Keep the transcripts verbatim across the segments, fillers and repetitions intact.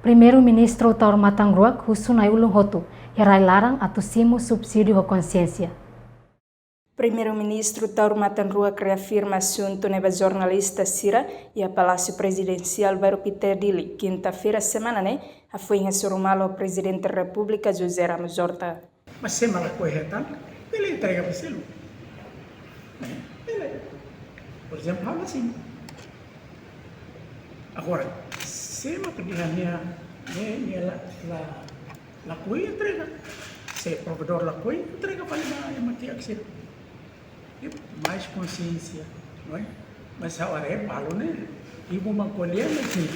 Primeiru-Ministru Taur Matan Ruak husu na'i-ulun hotu iha rai-laran atu simu subsídiu ho konsiénsia. Primeiru-Ministru Taur Matan Ruak reafirma asuntu ne'e ba jornalista sira iha Palásiu Prezidensiál Bairru Pité, Dili, kinta-feira semana ne'e, hafoin hasoru malu ho Prezidente Repúblika José Ramos Horta. Mas sé mak lakohi hetan, bele entrega ba selu. Bele. Por ezemplu, ha'u la simu. Agora, sé mak dehan nia, nia, nia la, la, lakohi, entrega. Se provedór lakohi, entrega fali ba ema kiak sira. E mais konsiénsia, não é? Mas ha'u haree balu ne'e, ibu mak ko'alia ne'e, sim.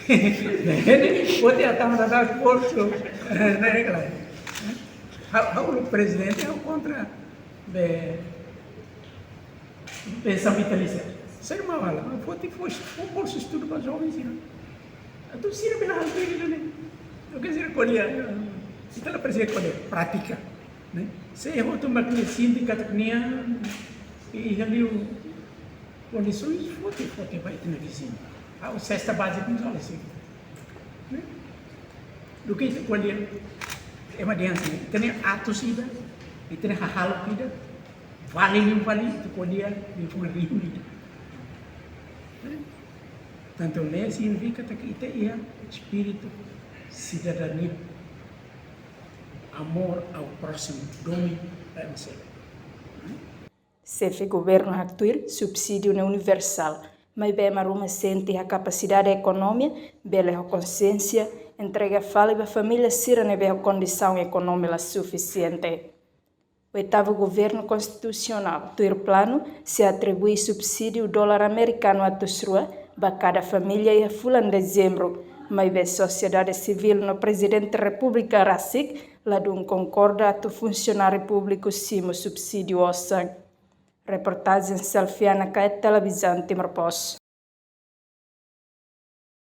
Ne'e, pode até mandar curso, ne'e, klaru. Ha'u, ha'u prezidente, ha'u kontra be, pensão vitalícia. Ser uma bala, mas pode, foi, foi bolsa de estudo para jovens, não. Entaun, sira bele halo tuir ida-ne'e. Entaun, ke dizer, ko'alia, ita la presiza ko'alia, prátika, ne'e? Se hotu mak nia sente katak nia iha liu kondisoens, foti, foti ba ita-nia viziñu. Ha'u sesta bázika mós halo assim, ne'e? Duké ita ko'alia, ema dehan, ita-nia atus ida, ita-nia hahalok ida, vale liu fali, ita ko'alia, liu fali liu ida. Tantu ne'e signifika katak ita iha espíritu sidadania, amor ao próximo, domin ba ema seluk. Xefe Governu haktuir subsídiu ne'e universál, maibé ema ruma sente iha kapasidade ekonomia, bele ho konsiénsia, entrega fali ba família sira ne'ebé ho kondisaun ekonomia la sufisiente. Oitavu Governu Konstitusionál tuir planu sei atribui subsídiu dolar amerikanu atus rua ba kada família iha fulan Dezembru, maibé sosiedade sivíl no Prezidente Repúblika rasik ladún konkorda atu funsionáriu públiku simu subsídiu osan. Reportajen Selfiana Kaet, Televizaun Timor Post.